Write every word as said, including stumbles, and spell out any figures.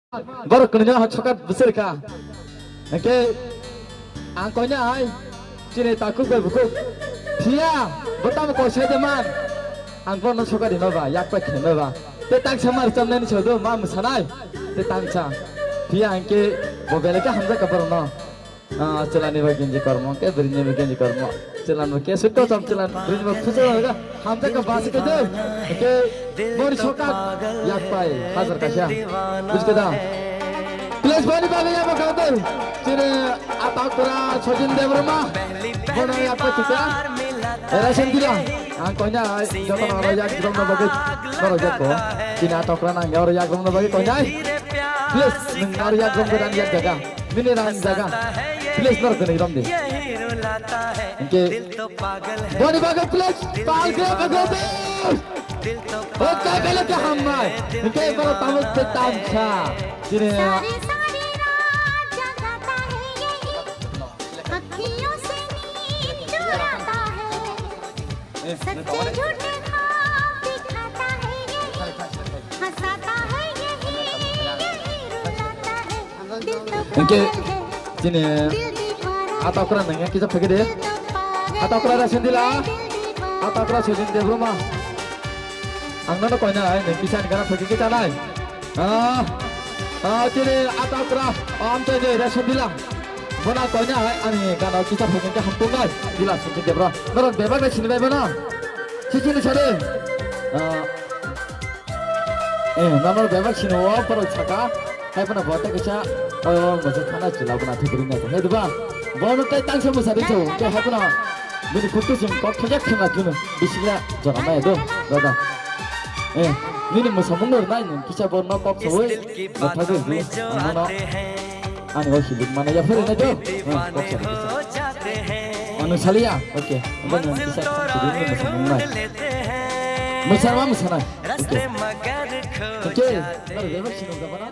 Borok kwnwi no sokat bwswrwkha. Hwnkhe ang koinai chini takhuk bai bukhuk. Phiya bo tamo koi sai de man. Ang bono sokat rino ba, yak pai khe no ba. Te tangsa mar chamnai ni sodo ma mwsanai. Te tangsa. Phiya hwnkhe bo belai khe hamjakha borok no. Ah, chwlani bo genji kormo, ke bwrwini bo genji kormo. Chwlan bo ke sutto cham chwlan, bwrwini bo khusa ga, hamjakha basi ke dei. Ke bori sokat yak pai, hajar kaisa. Bujkhe da? Please boni bagwi ya bakha dei. Chini Atakura Sojin Debbarma. Bono yak pai chika. Era sendila. Ang koina ai, joto no aro yak rom no bagwi. Noro yak ko. Chini Atakura nang aro yak rom no bagwi koina ai. Please, nang aro yak rom ko dan yak jaga. Mini rang jaga. Please, nor kene rom de. Hwnkhe. Boni bagwi please, pal khe bagwi de. O kai kala ke hammai. Hwnkhe boro tamuk te tamsa. Chini. सारी सारी रात जगाता है यही, अखियों से नींद चुराता है। सच्चे झूठे ख्वाब दिखाता है यही, हंसाता है यही, यही रुलाता है। Hwnkhe chini Atakura nangya kisa phege de. Atakura Rasendila. Atakura Sujin Debbarma. Ang nono koina ai nang kisa ni gana phege kisa nai. Ah, ah, chini Atakura. Am chai de Rasendila. Bona koina ai ani gana kisa phege ke hampung nai. Dila Sujin Debbarma. Norok bebak nai sini bai bona. Sisi ni sare. Ah, Eh, nono bebak sino o borok saka. Hai phano bo tei kaisa, o, o, moso thana chwla bo na thuburi na. Hai diba? Bono tei tangsa mosa ri chau. Tei hai phano bini photo sim kok thajak thangna thunu. Bisila jora mai do. Dada. Eh, nini mosa mung nor nai nung kisa bo no kok sawi. Bo thajak du. Nono. Ani o hilik mana ya phari na do. Eh, kok sawi kisa. Anu saliya. Oke. Bo nung kisa thangsi di nini mosa mung nai. Mosa ma mosa nai. Oke. Oke. Naro bebak sino gabana.